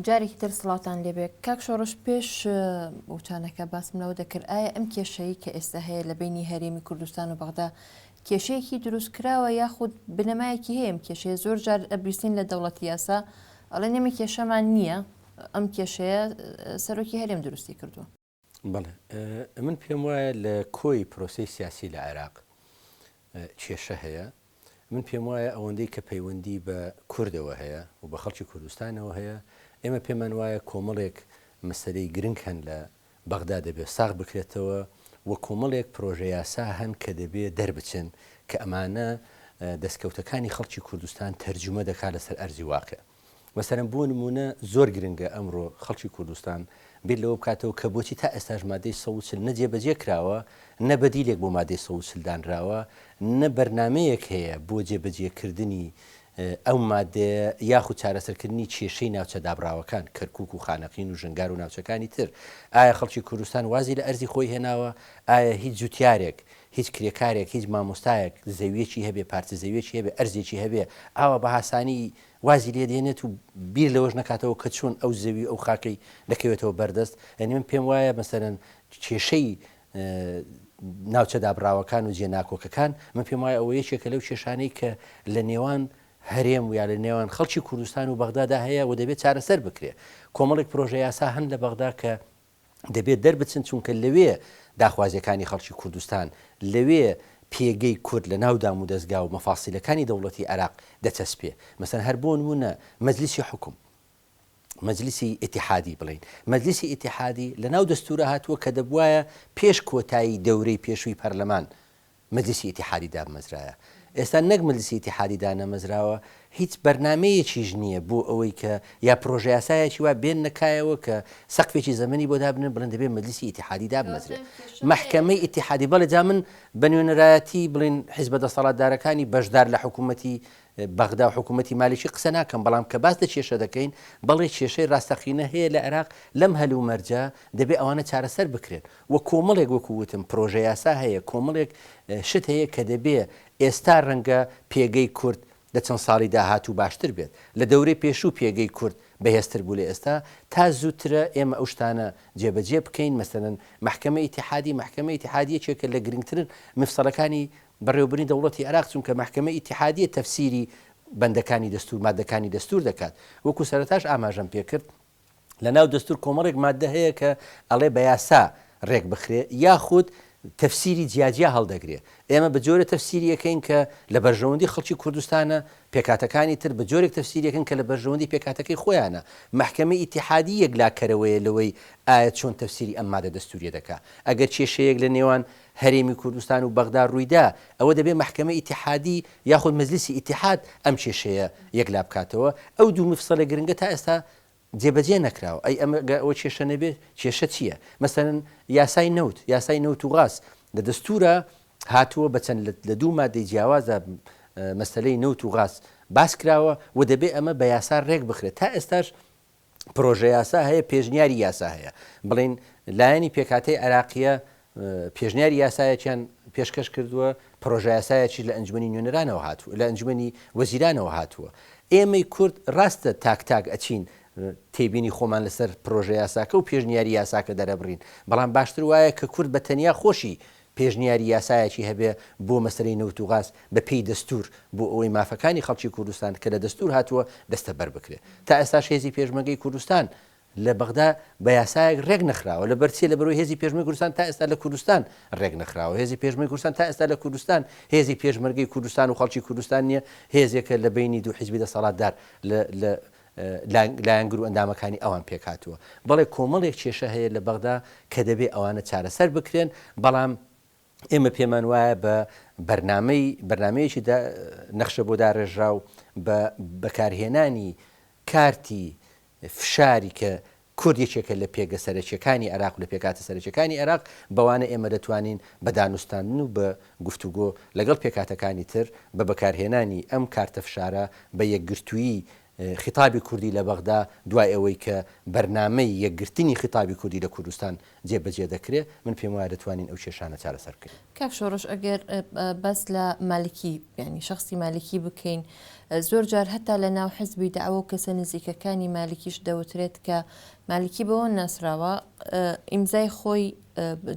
جارێکی تر سڵاوتان لێبێ کاک شۆڕش پێش وچانەکە باسم لەوە دەکرد ئایا ئەم کێشەی کە ئێستا هەیە لە بینی هەرێمی کوردستان و بەغدا کێشەیەکی دروست کراوە یاخود بنەمایەکی هەیە ئەم کێشەیە زۆر جار ئەبیستین لە دەوڵەتی یاسا ئەڵێن ئێمە کێشەمان نییە ئەم کێشەیە سەرۆکی هەرێم دروستی کردووە. بەڵێ من پێم وایە لە کۆی پرۆسەی سیاسی لە عێراق کێشە هەیە من پێم وایە ئەوەندەی کە پەیوەندی بە کوردەوە هەیە و بە خەڵکی کوردستانەوە هەیە ئێمە پێمان وایە کۆمەڵێک مەسەلەی گرنگ هەن لە بەغدا دەبێ ساغ بکرێتەوە و کۆمەڵێک پرۆژە یاسا هەن کە دەبێ دەربچن کە ئەمانە دەستکەوتەکانی خەڵکی کوردستان تەرجومە دەکات لەسەر ئەرزی واقع. مەسەلەن بۆ نموونە زۆر گرنگە ئەمڕۆ خەڵکی کوردستان بیر لەوە بکاتەوە کە بۆچی تا ئێستاش مادەی 140 نە جێبەجێ کراوە، نە بەدیلێک بۆ مادەی 140 دانراوە، نە بەرنامەیەک هەیە بۆ جێبەجێکردنی ئەو مادەیە یاخود چارەسەرکردنی کێشەی ناوچە دابڕاوەکان، کەرکوک و خانەقین و ژنگار و ناوچەکانی تر. ئایا خەڵکی کوردستان وازی لە ئەرزی خۆی هێناوە؟ ئایا هیچ جوتیارێک، هیچ کرێکارێک، هیچ مامۆستایەک زەوییەکی هەبێ، پارچە زەوییەکی هەبێ، ئەرزێکی هەبێ، ئاوا بە هاسانی وازی لێ دێنێت و بیر لەوەش نەکاتەوە کە چۆن ئەو زەوی و ئەو خاکەی دەکەوێتەوە بەردەست؟ یانی من پێم وایە مەسەلەن کێشەی ناوچە دابڕاوەکان و جێناکۆکەکان، من پێم وایە ئەوە یەکێکە لەو کێشانەی کە لە نێوان هەرێم و یا لە نێوان خەڵکی کوردستان و بەغدادا هەیە و دەبێت چارەسەر بکرێ. کۆمەڵێک پرۆژە یاسا هەن لە بەغدا کە دەبێت دەربچن چونکە لەوێ داخوازیەکانی خەڵکی کوردستان، لەوێ پێگەی کورد لە ناو دامودەزگا و مەفاسیلەکانی دەوڵەتی عێراق دەچەسپێ. مەسەلەن هەر بۆ نموونە مەجلیسی حوکم، مەجلیسی ئیتیحادی بڵێین، مەجلیسی ئیتیحادی لە ناو دەستوورا هاتووە کە دەبوایە پێش کۆتایی دەورەی پێشووی پەرلەمان مەجلیسی ئیتیحادی دابمەزرایە. ئێستا نەک مەجلیسی ئیتیحادی دانەمەزراوە، هیچ بەرنامەیەکیش نییە بۆ ئەوەی کە یا پرۆژەیاسایەکی وا بێننە کایەوە کە سەقفێکی زەمەنی بۆ دابنێن بڵێن دەبێ مەجلیسی ئیتیحادی دابمەزرێ. مەحکەمەی ئیتیحادی بەڵێ جا من بە نوێنەرایەتی بڵێن حیزبە دەسەڵاتدارەکانی بەشدار لە حکوومەتی بەغدا و حکوومەتی مالیکی قسە ناکەم، بەڵام کە باس لە کێشە دەکەین، بەڵێ کێشەی ڕاستەقینە هەیە لە عێراق، لەم هەلومەرجە دەبێ ئەوانە چارەسەر بکرێن و کۆمەڵێک وەکو وتم پرۆژەیاسا هەیە، کۆمەڵێک شت هەیە کە دەبێ ئێستا ڕەنگە پێگەی کورد لە چەند ساڵی داهاتوو باشتر بێت، لە دەورەی پێشوو پێگەی کورد بەهێزتر بوو لە ئێستا، تا زووترە ئێمە ئەو شتانە جێبەجێ بکەین، مەسەلەن مەحکەمەی ئیتیحادی، مەحکەمەی ئیتیحادی یەکێکە لە گرنگترن مفسەڵەکانی بەڕێوەبردنی دەوڵەتی عێراق، چونکە مەحکەمەی ئیتیحادیە تەفسیری بەندەکانی دەستوور، ماددەکانی دەستوور دەکات، وەکو سەرەتاش ئاماژەم پێکرد، لەناو دەستوور کۆمەڵێک ماددە هەیە کە ئەڵێ بە یاسا ڕێک بخرێ یاخود تەفسیری جیاجیا هەڵدەگرێ، ئێمە بە جۆرە تەفسیری ئەکەین کە لە بەرژەوەندی خەڵکی کوردستانە، پێکهاتەکانی تر بە جۆرێک تەفسیری ئەکەن کە لە بەرژەوەندی پێکهاتەکەی خۆیانە، مەحکەمەی ئیتیحادی یەکلاکەرەوەیە لەوەی ئایا چۆن تەفسیری ئەم مادە دەستووریە دەکا، ئەگەر کێشەیەک لە نێوان هەرێمی کوردستان و بەغدا ڕوویدا، ئەوە دەبێ مەحکەمەی ئیتیحادی یاخود مەجلیسی ئیتیحاد ئەم کێشەیە یەکلا بکاتەوە، ئەو دوو مفسەلە گرنگە تا ئێستا جێبەجێ نەکراوە، ئەی ئەمە گەر ئەوە کێشە نەبێ کێشە چییە؟ مەسەلەن یاسای نەوت، یاسای نەوت و غاز لە دەستوورا هاتووە بە چەند لە دوو مادەی جیاوازدا مەسەلەی نەوت و غاز باس کراوە و دەبێ ئەمە بە یاسا ڕێک بخرێت، تا ئێستاش پرۆژەیاسا هەیە، پێشنیاری یاسا هەیە، بڵێین لایەنی پێکهاتەی عێراقییە پێشنیاری یاسایەکیان پێشکەش کردووە، پرۆژەیاسایەکیش لە ئەنجومەنی نوێنەرانەوە هاتووە، لە ئەنجومەنی وەزیرانەوە هاتووە. ئێمەی کورد ڕاستە تاک تاک ئەچین تێبینی خۆمان لەسەر پرۆژەیاساکە و پێشنیاری یاساکە دەرەبڕین، بەڵام باشتر وایە کە کورد بە تەنیا خۆشی پێشنیاری یاسایەکی هەبێ بۆ مەسەلەی نەوت و غاز بە پێی دەستوور بۆ ئەوەی مافەکانی خەڵکی کوردستان کە لە دەستوور هاتووە دەستەبەر بکرێ. تا ئێستاش هێزی پێشمەرگەی کوردستان لە بەغدا بە یاسایەک رێک نەخراوە. لەبەر چیە؟ لەبەرئەوەی هێزی پێشمەرگەی کوردستان تا ئێستا لە کوردستان رێک نەخراوە. هێزی پێشمەرگەی کوردستان تا ئێستا لە کوردستان هێزی پێشمەرگەی کوردستان و خەڵکی کوردستان نیە، هێزێکە لە بەینی دوو حیزبی دەسەڵاتدار لە لە لایەنگر و ئەندامەکانی ئەوان پێکهاتووە. بەڵێ کۆمەڵێک کێشە هەیە لە بەغدا کە دەبێ ئەوانە چارەسەر بکرێن، بەڵام ئێمە پێمان وایە بە بەرنامەی بەرنامەیەکی نەخشە بۆ داڕێژراو بە بەکارهێنانی کارتی فشاری کە کورد یەکێکە لە پێگە سەرەکیەکانی عێراق و لە پێکهاتە سەرەکیەکانی عێراق، بەوانە ئێمە دەتوانین بە دانوستاندن و بە گفتوگۆ لەگەڵ پێکهاتەکانی تر بە بەکارهێنانی ئەم کارتە فشارە بە یەکگرتوویی. خیتابی کوردی لە بەغدا دوای ئەوەی کە بەرنامەی یەکگرتنی خیتابی کوردی لە کوردستان جێبەجێ دەکرێ، من پێم وایە دەتوانین ئەو کێشانە چارەسەر بکەین. کاک شۆڕش ئەگەر باس لە مالکی یانی شەخسی مالکی بکەین زۆر جار هەتا لە ناو حزبی دەعوە و کەسە نزیکەکانی مالکیش دەوترێت کە مالکی بەوە ناسراوە ئیمزای خۆی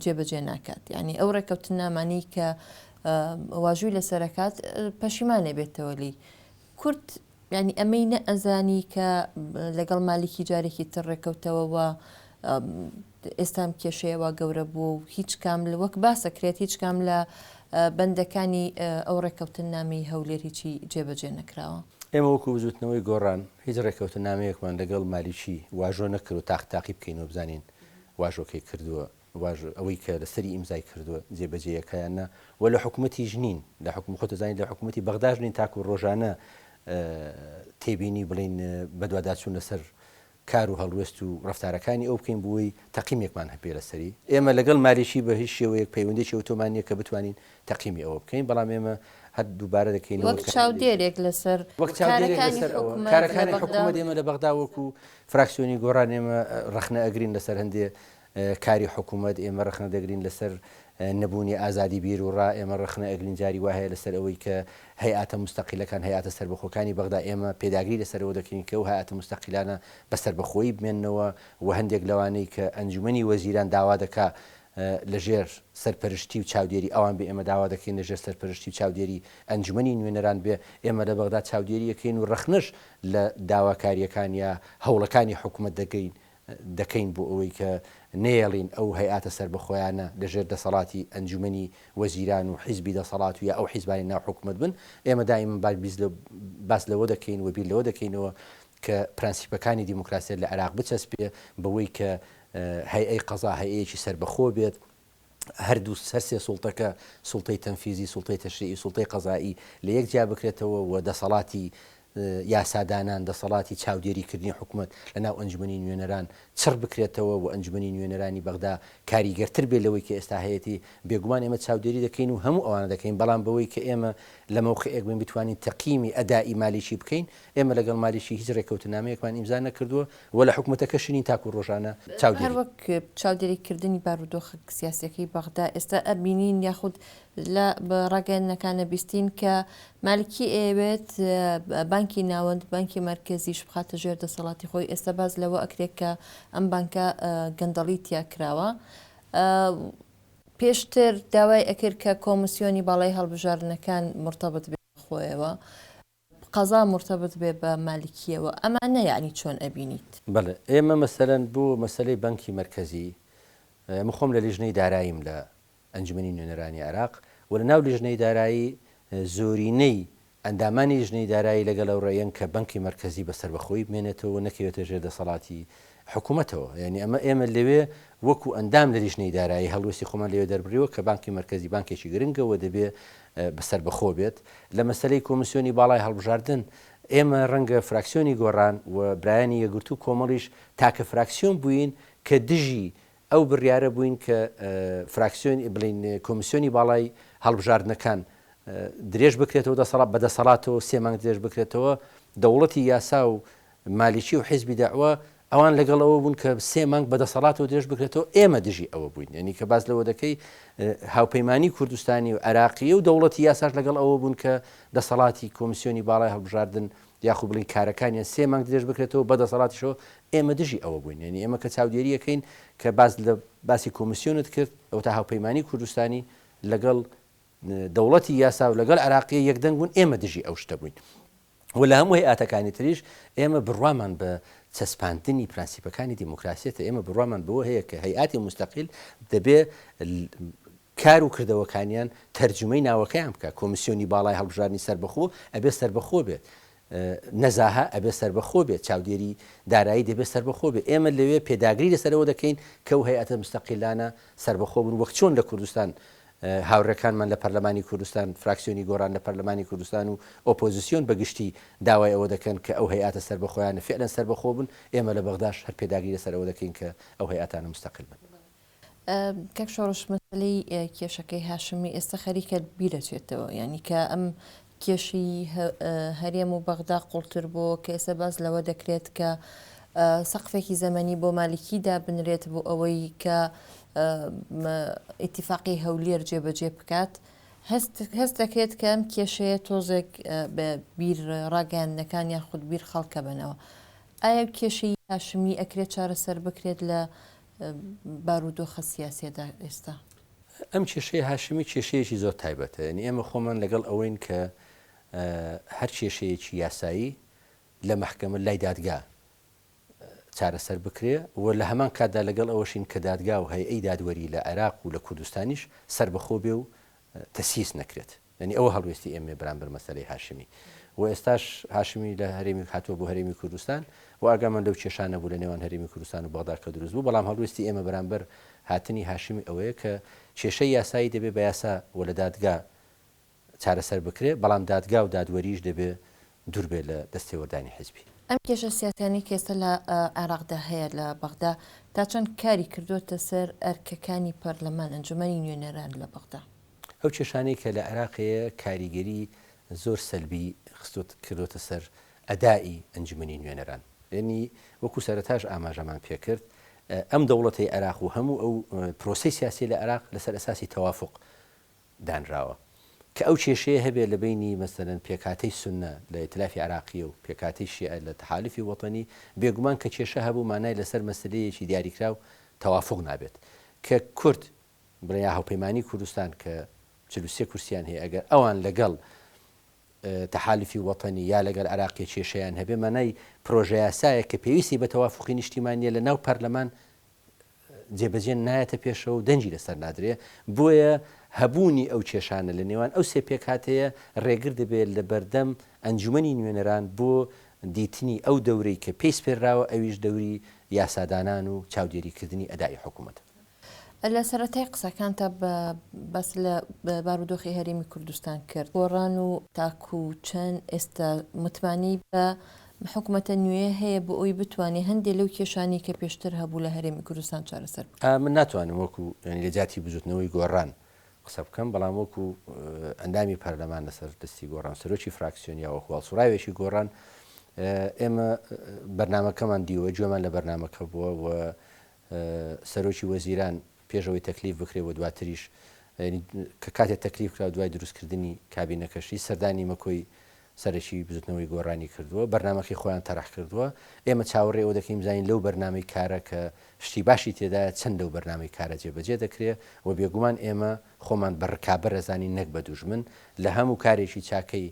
جێبەجێ ناکات یانی ئەو ڕێکەوتننامانەی کە واژووی لەسەرەکات پەشیمانە بێتەوە لی کورد یانی ئەمەی نەئەزانی کە لەگەڵ مالیکی جارێکی تر ڕێکەوتەوە و ئێستا ئەم کێشەیە وا گەورە بووە و هیچ کام لە وەک باسەکرێت هیچ کام لە بەندەکانی ئەو ڕێکەوتننامەی هەولێر هیچی جێبەجێ نەکراوە. ئێمە وەکو بزووتنەوەی گۆڕان هیچ ڕێکەوتننامەیەکمان لەگەڵ مالیکی واژۆ نەکرد و تاق تاقی بکەینەوە بزانین واژۆکەی کردووە واژۆ ئەوەی کە لەسەری ئیمزای کردووە جێبەجێیەکە یان نا و لە حکومەتیش نین لە حکوم خۆت دەزانیت لە حکومەتی بەغداش نین تاکو ڕۆژانە تێبینی بڵین بەدواداچوون لەسەر کار و هەڵوێست و ڕەفتارەکانی ئەو بکەین بۆی تەقیمێکمان هەبێ لەسەری. ئێمە لەگەڵ مالیکی بە هیچ شێوەیەک پەیوەندیی ئەوتۆمان نییە کە بتوانین تەقیمی ئەوە بکەین، بەڵام ئێمە هەر دووبارە دەکەینەوە وەک چاودێرێک لەسەر وەک چاودێرێک کارەکانی لەسەر ئەوە حکومەت لە کارەکانی بەغدا. حکومەت ئێمە لە بەغدا وەکو فراکسیۆنی گۆڕان ئێمە ڕەخنە ئەگرین لەسەر هەندێ کاری حکومەت، ئێمە ڕەخنە دەگرین لەسەر نەبوونی ئازادی بیروڕا، ئێمە ڕەخنە ئەگرین جاری وا هەیە لەسەر ئەوەی کە هەیئاتە موستەقیلەکان، هەیئاتە سەربەخۆکانی بەغدا، ئێمە پێداگری لەسەر ئەوە دەکەین کە ئەو هەیئاتە موستەقیلانە بە سەربەخۆیی بمێننەوە و هەندێک لەوانەی کە ئەنجومەنی وەزیران داوا دەکا لەژێر سەرپەرشتی و چاودێری ئەوان بێ، ئێمە داوا دەکەین لەژێر سەرپەرشتی و چاودێری ئەنجومەنی نوێنەران بێ، ئێمە لە بەغدا چاودێری ئەکەین و ڕەخنەش لە داواکارییەکان یا هەوڵەکانی حکومەت دەگرین دەکەین بۆ ئەوەی کە نەیەڵین ئەو هەیئاتە سەربەخۆیانە لە ژێر دەسەڵاتی ئەنجومەنی وەزیران و حیزبی دەسەڵات و یا ئەو حیزبانەی ناو حکومەت بن. ئێمە دائیمەن باس لەوە دەکەین و بیر لەوە دەکەینەوە کە پرەنسیپەکانی دیموکراسیەت لە عێراق بچەسپێ بەوەی کە هەیئەی قەزا هەیئەیەکی سەربەخۆ بێت، هەردوو هەرسێ سوڵتەکە، سوڵتەی تەنفیزی، سوڵتەی تەشریعی، سوڵتەی قەزائی، لە یەک جیا بکرێتەوە و دەسەڵاتی یاسادانان، دەسەڵاتی چاودێریکردنی حکومەت لە ناو ئەنجومەنی نوێنەران چڕ بکرێتەوە و ئەنجومەنی نوێنەرانی بەغدا کاریگەرتر بێت لەوەی کە ئێستا هەیەتی. بێگومان ئێمە چاودێری دەکەین و هەموو ئەوانە دەکەین، بەڵام بەوەی کە ئێمە لە مەوقعێک بین بتوانین تەقیمی ئەدائی مالیکی بکەین، ئێمە لەگەڵ مالیکی هیچ رێککەوتننامەیەکمان ئیمزا نەکردووە و لە حکومەتەکەشی نین تاکو رۆژانە چاودێری. هەر وەک چاودێری کردنی بارودۆخە سیاسیەکەی بەغدا ئێستا ئەبینین یاخود لە ڕاگەیاندنەکان ئەبیستین کە مالکی ئەیەوێت بانکی ناوەند بانکی مەرکەزیش بخاتە ژێر دەسەڵاتی خۆی ئێستا باس لەوە ئەکرێت کە ئەم بانکە گەندەڵی تیا کراوە پێشتر داوای ئەکرد کە کۆمسیۆنی باڵای هەڵبژاردنەکان مرتبط بێت خۆیەوە قەزا مورتەبت بێ بە مالکیەوە ئەمانە یەعنی چۆن ئەبینیت؟ بەڵێ ئێمە مەسەلەن بۆ مەسەلەی بانکی مەرکەزی من خۆم لە لیژنەی داراییم لە ئەنجومەنی نوێنەرانی عێراق و لە ناو لیژنەی دارایی زۆرینەی ئەندامانی لیژنەی دارایی لەگەڵ ئەو ڕەیەن کە بانکی مەرکەزی بە سەربەخۆیی بمێنێتەوە و نەکەوێتە ژێر دەسەڵاتی حکومەتەوە یانی ئەمە ئێمە لەوێ وەکو ئەندام لە لیژنەی دارایی هەڵوێستی خۆمان لەوێ دەربڕیوە کە بانکی مەرکەزی بانکێکی گرنگە و دەبێ بە سەربەخۆ بێت. لە مەسەلەی کۆمیسیۆنی باڵای هەڵبژاردن ئێمە ڕەنگە فراکسیۆنی گۆڕان و برایانی یەکگرتوو کۆمەڵیش تاکە فراکسیۆن بووین کە دژی ئەو بڕیارە بووین کە فراکسیۆن بڵین کۆمیسیۆنی باڵای هەڵبژاردنەکان درێژ بکرێتەوە دەسەڵات بە دەسەڵاتەوە سێ مانگ درێژ بکرێتەوە دەوڵەتی یاسا و مالیکی و حیزبی دەعوە ئەوان لەگەڵ ئەوە بوون کە سێ مانگ بە دەسەڵاتەوە درێژ بکرێتەوە، ئێمە دژی ئەوە بووین، یانی کە باس لەوە دەکەی هاوپەیمانی کوردستانی و عێراقی و دەوڵەتی یاساش لەگەڵ ئەوە بوون کە دەسەڵاتی کۆمیسیۆنی باڵای هەڵبژاردن یاخود بڵین کارەکانیان سێ مانگ درێژ بکرێتەوە بە دەسەڵاتیشەوە، ئێمە دژی ئەوە بووین، یانی ئێمە کە چاودێری ئەکەین کە باس لە باسی کۆمیسیۆنت کرد ئەوەتا هاوپەیمانی کوردستانی لەگەڵ دەوڵەتی یاسا و لەگەڵ عێراقیە یەکدەنگ بوون، ئێمە دژی ئەو شتە بووین. و لە هەموو هەیئاتەکانی تریش ئێمە بڕوامان بە چەسپاندنی پرەنسیپەکانی دیموکراسیەتە، ئێمە بڕوامان بەوە هەیە کە هەیئاتی موستەقیل دەبێ کار و کردەوەکانیان تەرجومەی ناوەکەیان بکا، کۆمیسیۆنی باڵای هەڵبژاردنی سەربەخۆ ئەبێ سەربەخۆ بێت، نەزاهە ئەبێ سەربەخۆ بێت، چاودێری دارایی دەبێ سەربەخۆ بێت، ئێمە لەوێ پێداگری لەسەر ئەوە دەکەین کە ئەو هەیئەتە موستەقیلانە سەربەخۆ بن، وەک چۆن لە کوردستان هاوڕێکانمان لە پەرلەمانی کوردستان، فراکسیۆنی گۆڕان لە پەرلەمانی کوردستان و ئۆپۆزیسیۆن بە گشتی داوای ئەوە دەکەن کە ئەو هەیئاتە سەربەخۆیانە فیعلەن سەربەخۆ بن، ئێمە لە بەغداش هەر پێداگری لەسەر ئەوە دەکەین کە ئەو هەیئاتانە موستەقیل بن. کاک شۆڕش مەسەلەی کێشەکەی هاشمی ئێستا خەریکە بیرەچێتەوە یانی کە ئەم. کێشەی هەرێم و بەغدا قوڵتر بۆ کە ئێستا باس لەوە دەکرێت کە سەقفێکی زەمەنی بۆ مالکی دابنرێت بۆ ئەوەی کە ئیتیفاقی هەولێر جێبەجێ بکات هەست هەست دەکرێت کە ئەم کێشەیە تۆزێک بە بیر ڕاگەیاندنەکان یاخود بیر خەڵکە بەنەوە. ئایا کێشەی هاشمی ئەکرێت چارەسەر بکرێت لە بارودۆخە سیاسیەدا ئێستا؟ ئەم کێشەی هاشمی کێشەیەکی زۆر تایبەتە، یانی ئێمە خۆمان لەگەڵ ئەوەین کە هەر کێشەیەکی یاسایی لە مەحکەمە لای دادگا چارەسەر بکرێ و لە هەمان کاتدا لەگەڵ ئەوەشین کە دادگا و هەیئەی دادوەری لە عێراق و لە کوردستانیش سەربەخۆ بێ و تەسیس نەکرێت. یانی ئەوە هەڵوێستی ئێمەیە بەرامبەر مەسەلەی هاشمی و ئێستاش هاشمی لە هەرێمی هاتووە بۆ هەرێمی کوردستان و ئاگامان لەو کێشانە بوو لە نێوان هەرێمی کوردستان و بەغدا کە دروست بوو، بەڵام هەڵوێستی ئێمە بەرامبەر هاتنی هاشمی ئەوەیە کە کێشەی یاسایی دەبێ بە یاسا و لە دادگا چارەسەر بکرێ، بەڵام دادگا و دادوەریش دەبێ دوور بێ لە دەستێوەردانی حیزبی. ئەم کێشە سیاسیانەی کە ئێستا لە عێراقدا هەیە لە بەغدا تا چەند کاری کردۆتە سەر ئەرکەکانی پەرلەمان، ئەنجومەنی نوێنەران لە بەغدا؟ ئەو کێشانەی کە لە عێراق هەیە کاریگەری زۆر سەلبی خستۆت کردۆتە سەر ئەدائی ئەنجومەنی نوێنەران. یەنی وەکو سەرەتاش ئاماژەمان پێکرد ئەم دەوڵەتەی عێراق و هەموو ئەو پرۆسەی سیاسی لە عێراق لەسەر ئەساسی تەوافوق دانراوە. کە ئەو کێشەیە هەبێ لە بەینی مەسەلەن پێکهاتەی سوننە لە ئیتلافی عێراقییە و پێکهاتەی شیعە لە تەحالوفی وەتەنی، بێگومان کە کێشە هەبوو مانای لەسەر مەسەلەیەکی دیاریکراو تەوافوق نابێت. کە کورد بڵێ یا هاوپەیمانیی کوردستان کە 43 کورسیان هەیە ئەگەر ئەوان لەگەڵ تەحالوفی وەتەنی یا لەگەڵ عێراقییە کێشەیان هەبێ مانای پرۆژەیاسایەک کە پێویستی بە تەوافوقی نیشتیمانییە لە ناو پەرلەمان جێبەجێ نایەتە پێشەوە و دەنگی لەسەر نادرێ، بۆیە هەبوونی ئەو کێشانە لە نێوان ئەو سێ پێکهاتەیە ڕێگر دەبێت لە بەردەم ئەنجومەنی نوێنەران بۆ دیتنی ئەو دەورەی کە پێی سپێرراوە ئەویش دەوری یاسادانان و چاودێریکردنی ئەدائی حکومەتە. لە سەرەتای قسەکانتا باست لە بارودۆخی هەرێمی کوردستان کرد، گۆڕان و تاکو چەند ئێستا متمانەی بە حکومەتە نوێیە هەیە بۆ ئەوەی بتوانێت هەندێ لەو کێشانەی کە پێشتر هەبوو لە هەرێمی کوردستان چارەسەر بکات؟ من ناتوانم وەکو یانی لە جیاتی بزوتنەوەی گۆڕان قسە بکەم، بەڵام وەکو ئەندامی پەرلەمان لەسەر دەستی گۆڕان، سەرۆکی فراکسیۆن یا وەکو هەڵسوڕاوێکی گۆڕان، ئێمە بەرنامەکەمان دیوە، گوێمان لە بەرنامەکە بووە و سەرۆکی وەزیران پێش ئەوەی تەکلیف بکرێ و دواتریش کە کاتێ تەکلیف کرا و دوای دروستکردنی کابینەکەشی سەردانی مەکۆی سەرەکی بزوتنەوەی گۆڕانی کردووە، بەرنامەکەی خۆیان تەرح کردووە، ئێمە چاوەڕێی ئەوە دەکەین بزانین لەو بەرنامەی کارە کە شتی باشی تێدایە چەند لەو بەرنامەی کارە جێبەجێ دەکرێ و بێگومان ئێمە خۆمان بە رکابەر ئەزانین نەک بە دوژمن لە هەموو کارێکی چاکەی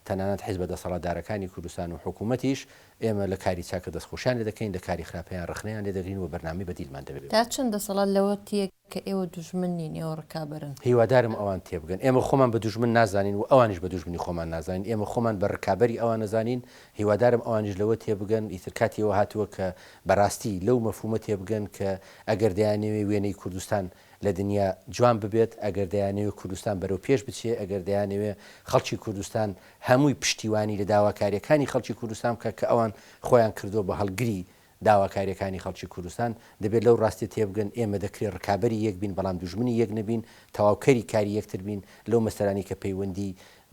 تەنانەت حیزبە دەسەڵاتدارەکانی کوردستان و حکوومەتیش، ئێمە لە کاری چاکە دەستخۆشیان لێ دەکەین، لە کاری خراپەیان ڕەخنەیان لێ دەگرین و بەرنامەی بەدیلمان دەبێ. تا چەند دەسەڵات لەوە تێگا کە ئێوە دوژمن نین، ئێوە ڕکابەرن؟ هیوادارم ئەوان تێبگەن. ئێمە خۆمان بە دوژمن نازانین و ئەوانیش بە دوژمنی خۆمان نازانین. ئێمە خۆمان بە ڕکابەری ئەوان ئەزانین. هیوادارم ئەوانیش لەوە تێبگەن. ئیتر کاتی ئەوە هاتووە کە بەڕاستی لەو مەفهوومە تێبگەن کە ئەگەر دەیانەوێ وێنەی کوردستان لە دنیا جوان ببێت، ئەگەر دەیانەوێ کوردستان بەرەو پێش بچێ، ئەگەر دەیانەوێ خەڵکی کوردستان هەمووی پشتیوانی لە داواکارییەکانی خەڵکی کوردستان بکا کە ئەوان خۆیان کردووە بە هەڵگری داواکارییەکانی خەڵکی کوردستان، دەبێ لەو ڕاستیە تێبگەن ئێمە دەکرێ ڕکابەری یەک بین بەڵام دوژمنی یەک نەبین، تەواوکەری کاری یەکتر بین لەو مەسەلانەی کە پەیوەندی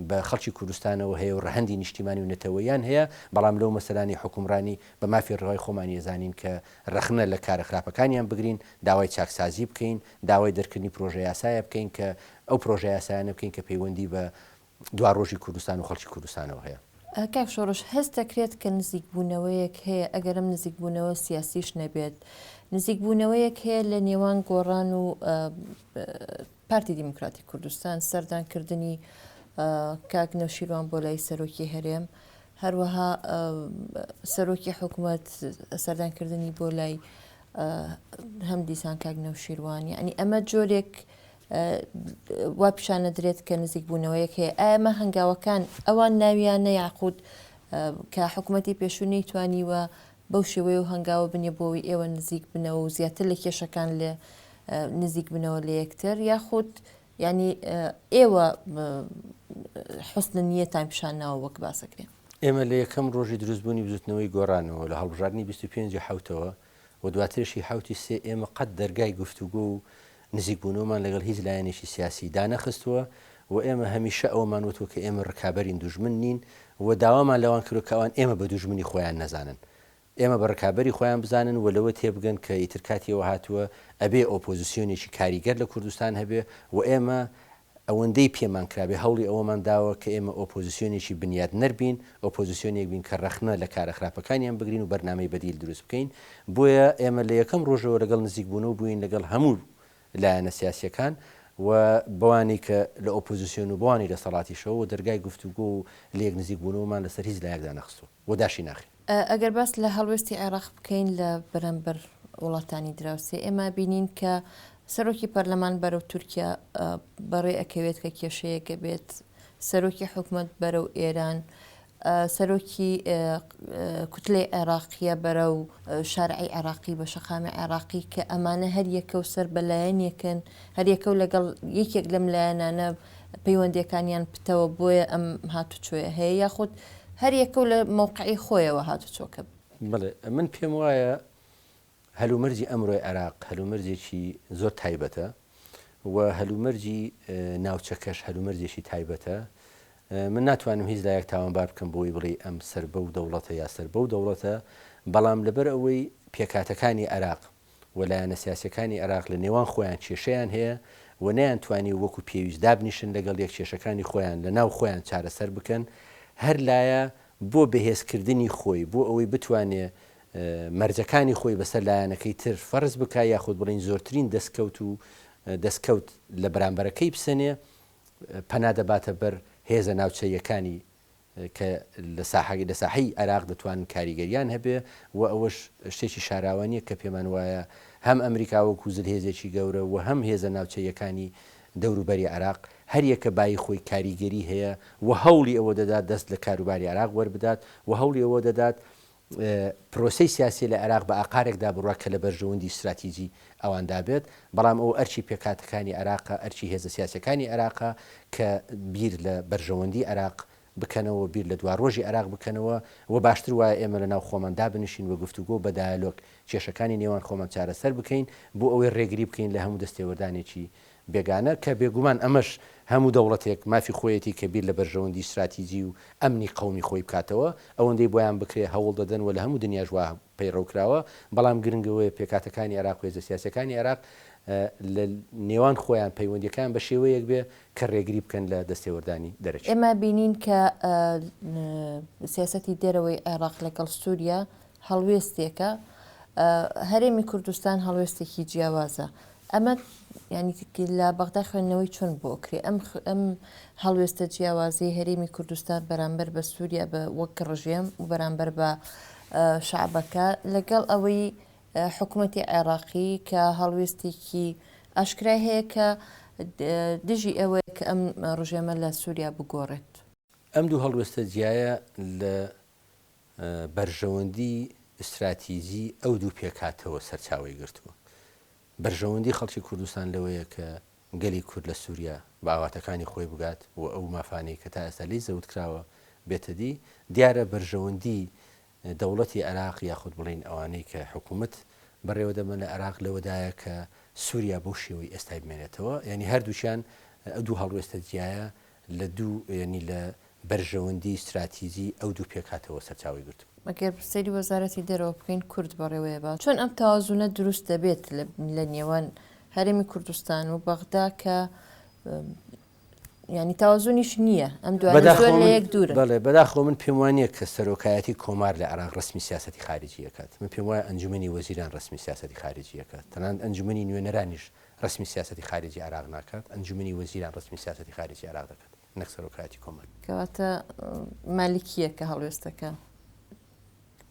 بە خەڵکی کوردستانەوە هەیە و ڕەهەندی نیشتیمانی و نەتەوەییان هەیە، بەڵام لەو مەسەلانەی حوکمڕانی بە مافی ڕەوای خۆمانی ئەزانین کە ڕەخنە لە کارە خراپەکانیان بگرین، داوای چاکسازی بکەین، داوای دەرکردنی پرۆژەیاسایە بکەین کە ئەو پرۆژەیاسایانە بکەین کە پەیوەندی بە دواڕۆژی کوردستان و خەڵکی کوردستانەوە هەیە. کاک شۆڕش، هەست دەکرێت کە نزیکبوونەوەیەک هەیە، ئەگەر ئەم نزیکبوونەوە سیاسیش نەبێت، نزیکبوونەوەیەک هەیە لە نێوان گۆڕان و پارتی دیموکراتی کوردستان، سەردانکردنی کاک نەوشیروان بۆ لای سەرۆکی هەرێم، هەروەها سەرۆکی حکومەت سەردانکردنی بۆ لای هەم دیسان کاک نەوشیروان، یعنی ئەمە جۆرێک وا پیشانەدرێت کە نزیک بوونەوەیەک هەیە. ئایا ئەمە هەنگاوەکان ئەوان ناویانە یاخود کە حکوومەتی پێشوو نەیتوانیوە بەو شێوەیە و هەنگاوە بنێ بۆ ئەوەی ئێوە نزیک بنەوە و زیاتر لە کێشەکان لێ نزیک بنەوە لە یەکتر یاخود یعنی ئێوە حوسن نیەتان پیشان ناوە وەک باسەکرێ؟ ئێمە لە یەکەم ڕۆژی دروستبوونی بزوتنەوەی گۆڕانەوە لە هەڵبژاردنی 25 حوتەوە و دواترشی حوتی سێ ئێمە قەت دەرگای گفتوگۆ و نزیکبوونەوەمان لەگەڵ هیچ لایەنێکی سیاسی دانەخستووە. و ئێمە هەمیشە ئەوەمان وتووە کە ئێمە ڕکابەرین دوژمن نین و داوامان لەوان کردووە کە ئەوان ئێمە بە دوژمنی خۆیان نەزانن. ئێمە بە ڕکابەری خۆیان بزانن و لەوە تێبگەن کە ئیتر کاتی ئەوە هاتووە ئەبێ ئۆپۆزسیۆنێکی کاریگەر لە کوردستان هەبێ و ئێمە ئەوەندەی پێمان کرابێ هەوڵی ئەوەمان داوە کە ئێمە ئۆپۆزسیۆنێکی بنیاتنەر بین، ئۆپۆزسیۆنێک بین کە ڕەخنە لە کارە خراپەکانیان بگرین و بەرنامەی بەدیل دروست بکەین. بۆیە ئێمە لە یەکەم ڕۆژەوە لەگەڵ نزیکبوونەوە بووین لەگەڵ هەموو لایەنە سیاسییەکان و بەوانەی کە لە ئۆپۆزسیۆن و بەوانەی دەسەڵاتیشەوە و دەرگای گفتوگۆ و لێک نزیکبوونەوەمان لەسەر هیچ لایەک دانەخستووە و داشی ناخەین. ئەگەر باس لە هەڵوێستی عێراق بکەین لە بەرامبەر وڵاتانی دراوسێ، ئێمە بینین کە سەرۆکی پەرلەمان بەرەو تورکیا بەڕێ ئەکەوێت کە کێشەیەک ئەبێت، سەرۆکی حکومەت بەرەو ئێران، سەرۆکی کوتلەی عێراقیە بەرەو شارعی عێراقی بە شەقامی عێراقی کە ئەمانە هەر یەکە و سەر بە لایەنێکن، هەر یەکە و لەگەڵ یەکێک لەم لایەنانە پەیوەندیەکانیان پتەوە بۆیە ئەم هاتوچۆیە هەیە یاخود هەر یەکە و لە مەوقعی خۆیەوە هاتوچۆکە. بەڵێ من پێم وایە هەلومەرجی ئەمرۆی عێراق هەلومەرجێکی زۆر تایبەتە و هەلومەرجی ناوچەکەش هەلومەرجێکی تایبەتە. من ناتوانم هیچ لایەک تاوانبار بکەم بۆی بڵێی ئەم سەر بەو دەوڵەتە یا سەر بەو دەوڵەتە، بەڵام لەبەر ئەوەی پێکهاتەکانی عێراق و لایەنە سیاسیەکانی عێراق لە نێوان خۆیان کێشەیان هەیە و نەیانتوانیوە وەکو پێویست دابنیشن لەگەڵ یەک کێشەکانی خۆیان لە ناو خۆیان چارەسەر بکەن هەر لایە بۆ بەهێزکردنی خۆی بۆ ئەوەی بتوانێ مەرجەکانی خۆی بەسەر لایەنەکەی تر فەرز بکا یاخود بڵێین زۆرترین دەستکەوت و دەستکەوت لە بەرامبەرەکەی بسەنێ پەنا دەباتە بەر هێزە ناوچەییەکانی کە لە ساحە لە ساحەی عێراق دەتوانن کاریگەریان هەبێ و ئەوەش شتێکی شاراوە نییە کە پێمان وایە هەم ئەمریکا وەکوو زلهێزێکی گەورە و هەم هێزە ناوچەییەکانی دەوروبەری عێراق هەریەکە بایی خۆی کاریگەری هەیە و هەوڵی ئەوە دەدات دەست لە کاروباری عێراق وەربدات و هەوڵی ئەوە دەدات پرۆسەی سیاسی لە عێراق بە ئاقارێکدا بڕوا کە لە بەرژەوەندی ستراتیجی ئەواندا بێت، بەڵام ئەوە ئەرکی پێکهاتەکانی عێراقە، ئەرکی هێزە سیاسیەکانی عێراقە کە بیر لە بەرژەوەندی عێراق بکەنەوە، بیر لە دواڕۆژی عێراق بکەنەوە و باشتر وایە ئێمە لە ناو خۆمان دابنیشین و گفتوگۆ بە دایالۆگ کێشەکانی نێوان خۆمان چارەسەر بکەین بۆ ئەوەی ڕێگری بکەین لە هەموو دەستێوەردانێکی بێگانە، کە بێگومان ئەمەش هەموو دەوڵەتێک مافی خۆیەتی کە بیر لە بەرژەوەندی ستراتیجی و ئەمنی قەومی خۆی بکاتەوە، ئەوەندەی بۆیان بکرێ هەوڵ دەدەن و لە هەموو دنیاش وا پەیڕەو کراوە، بەڵام گرنگ ئەوەیە پێکهاتەکانی عێراق و هێزە سیاسیەکانی عێراق لە نێوان خۆیان پەیوەندیەکان بە شێوەیەک بێ کە ڕێگری بکەن لە دەستێوەردانی دەرەکی. ئێمە بینین کە سیاسەتی دەرەوەی عێراق لەگەڵ سوریا هەڵوێستێکە، هەرێمی کوردستان هەڵوێستێکی جیاوازە، ئەمە یانی لە بەغدا خوێندنەوەی چۆن بۆ ئەکرێ ئەم ئەم هەڵوێستە جیاوازەی هەرێمی کوردستان بەرامبەر بە سووریا بە وەک ڕژێم و بەرامبەر بە شعبەکە لەگەڵ ئەوەی حکوومەتی عێراقی کە هەڵوێستێکی ئاشکرای هەیە کە دژی ئەوەیە کە ئەم ڕژێمە لە سووریا بگۆڕێت. ئەم دوو هەڵوێستە جیایە لە بەرژەوەندی ستراتیجی ئەو دوو پێکهاتەوە سەرچاوەی گرتووە. بەرژەوەندی خەڵکی کوردستان لەوەیە کە گەلی کورد لە سووریا بە ئاواتەکانی خۆی بگات و ئەو مافانەی کە تا ئێستا لێی زەوت کراوە بێتە دی. دیارە بەرژەوەندی دەوڵەتی عێراق یاخود بڵێین ئەوانەی کە حکوومەت بەڕێوە دەبەن لە عێراق لەوەدایە کە سووریا بەو شێوەی ئێستای بمێنێتەوە. یانی هەردووکیان ئەو دوو هەڵوێستە جیایە لە دوو یانی لە بەرژەوەندی ستراتیجی ئەو دوو پێکهاتەوە سەرچاوەی گرتووە. ئەگەر سەیری وەزارەتی دەرەوە بکەین کورد بەڕێوەیە با چۆن ئەم تەوازونە دروست دەبێت لە نێوان هەرێمی کوردستان و بەغدا کە ینی تەوازونیش نییە ئەم دوانە زۆر لە یەک دوورن. بەڵێ بەداخەوە من پێم وانییە کە سەرۆکایەتی کۆمار لە عێراق ڕەسمی سیاسەتی خارجی ئەکات من پێم وایە ئەنجومەنی وەزیران ڕەسمی سیاسەتی خارجی ئەکات تەنانەت ئەنجومەنی نوێنەرانیش ڕەسمی سیاسەتی خارجی عێراق ناکات ئەنجومەنی وەزیران ڕەسمی سیاسەتی خارجی عێراق دەکات. نەک سەرۆکایەتی کۆمار. کەواتە مالیکییە کە هەڵوێستەکە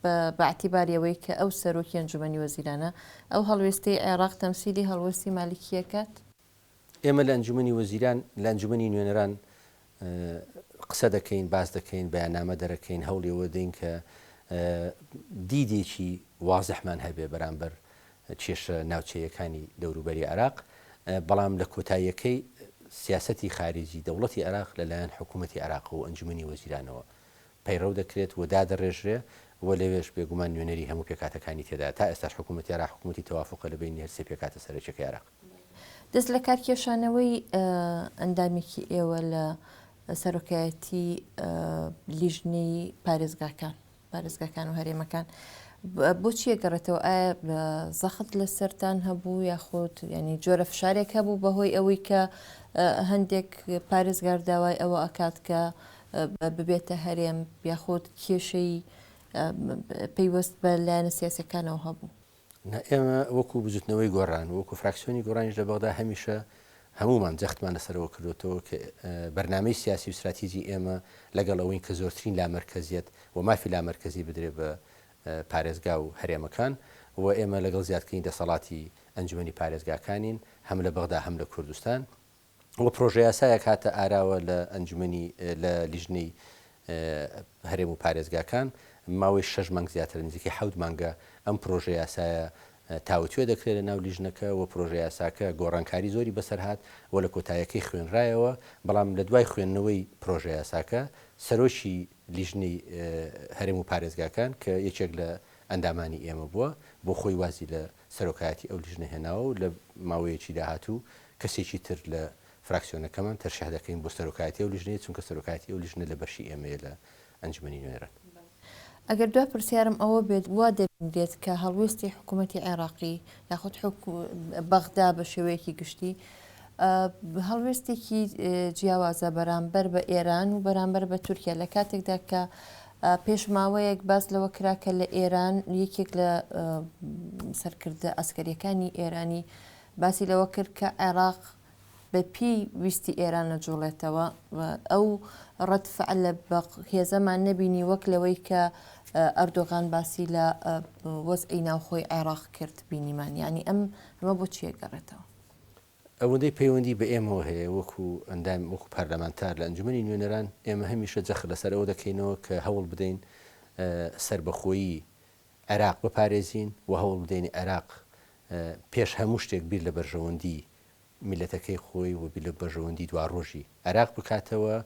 بە بە ئیعتیباری ئەوەی کە ئەو سەرۆکی ئەنجومەنی وەزیرانە، ئەو هەڵوێستەی عێراق تەمسیلی هەڵوێستی مالیکی ئەکات؟ ئێمە لە ئەنجومەنی وەزیران، لە ئەنجومەنی نوێنەران قسە دەکەین، باس دەکەین، بەیاننامە دەرەکەین، هەوڵی ئەوە دەین کە دیدێکی وازحمان هەبێ بەرامبەر کێشە ناوچەییەکانی دەوروبەری عێراق، بەڵام لە کۆتاییەکەی سیاسەتی خاریجی دەوڵەتی عێراق لەلایەن حکوومەتی عێراقەوە و ئەنجومەنی وەزیرانەوە پەیڕەو دەکرێت و دادەڕێژرێ و لەوێش بێگومان نوێنەری هەموو پێکهاتەکانی تێدایە. تا ئێستاش حکوومەتی عێراق حکوومەتی تەوافوقە لە بەینی هەر سێ پێکهاتە سەرەکیەکەی عێراق. دەست لە کارکێشانەوەی ئەندامێکی ئێوە لە سەرۆکایەتی لیژنەی پارێزگاکان پارێزگاکان و هەرێمەکان بۆچی ئەگەڕێتەوە؟ ئایا زەخت لەسەرتان هەبوو یاخود ینی جۆرە فشارێک هەبوو بەهۆی ئەوەی کە هەندێک پارێزگار داوای ئەوە ئەکات کە ببێتە هەرێم یاخود کێشەی پەیوەست بە لایەنە سیاسەکانەوە هەبوو؟ نا ئێمە وەکو بزوتنەوەی گۆڕان و وەکو فراکسیۆنی گۆڕانیش لە بەغدا هەمیشە هەموومان جەختمان لەسەرەوە کردوێتەوە کە بەرنامەی سیاسی و استراتیجی ئێمە لەگەڵ ئەوەین کە زۆرترین لامەرکەزیەت و مافی لامەرکەزی بدرێ بە پارێزگا و هەرێمەکان و ئێمە لەگەڵ زیادکردنی دەسەڵاتی ئەنجومەنی پارێزگاکانین هەم لە بەغدا هەم لە کوردستان و پرۆژەیاسایەک هاتە ئاراوە لە ئەنجومەنی لە لیژنەی هەرێم و پارێزگاکان، ماوەی شەش مانگ زیاترە نزیکەی حەوت مانگە ئەم پرۆژەیاسایە تاوتوێ دەکرێت لە ناو لیژنەکە و پرۆژەیاساکە گۆڕانکاری زۆری بەسەر هات و لە کۆتایەکەی خوێنرایەوە، بەڵام لە دوای خوێندنەوەی پرۆژەیاساکە سەرۆکی لیژنەی هەرێم و پارێزگاکان کە یەکێک لە ئەندامانی ئێمە بووە بۆ خۆی وازی لە سەرۆکایەتی ئەو لیژنە هێناوە و لە ماوەیەکی داهاتوو کەسێکی تر لە فراکسیۆنەکەمان تەرشیح دەکەین بۆ سەرۆکایەتی ئەو لیژنەیە، چونکە سەرۆکایەتی ئەو لیژنە لە بەشی ئێمەیە لە ئەنجومەنی نوێنەران. ئەگەر دوا پرسیارم ئەوە بێت، وا دەبینرێت کە هەڵوێستی حکوومەتی عێراقی یاخود بەغدا بە شێوەیەکی گشتی هەڵوێستێکی جیاوازە بەرامبەر بە ئێران و بەرامبەر بە تورکیا لە کاتێکدا کە پێش ماوەیەک باس لەوە کرا کە لە ئێران یەکێک لە سەرکردە ئەسکەریەکانی ئێرانی باسی لەوە کرد کە عێراق بە پێی ویستی ئێران نەجوڵێتەوە و ئەو ڕەد فعلە بە هێزەمان نەبینی وەک لەوەی کە ئەردۆغان باسی لە وەزعی ناوخۆی عێراق کرد بینیمان یعنی ئەم ئەمە بۆ چیە گەڕێتەوە؟ ئەوەندەی پەیوەندی بە ئێمەوە هەیە وەکو ئەندام وەکو پەرلەمانتار لە ئەنجومەنی نوێنەران ئێمە هەمیشە جەخت لەسەر ئەوە دەکەینەوە کە هەوڵ بدەین سەربەخۆیی عێراق بپارێزین و هەوڵ بدەین عێراق پێش هەموو شتێک بیر لە بەرژەوەندی میللەتەکەی خۆی و بیر لە بەرژەوەندی دواڕۆژی عێراق بکاتەوە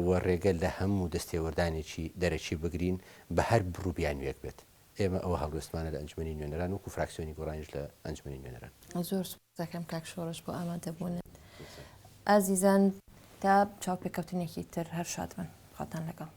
و ڕێگە لە هەموو دەستێوەردانێکی دەرەکی بگرین بە هەر بڕ و بیانوویەک بێت. ئێمە ئەوە هەڵوێستمانە لە ئەنجومەنی نوێنەران وەکو فراکسیۆنی گۆڕانیش لە ئەنجومەنی نوێنەران. زۆر سوپاست دەکەم کاک شۆڕش بۆ ئامادەبوونت. ئازیزان تا چاوپێکەوتنێکی تر هەر شاد بن. خواتان لەگەڵ.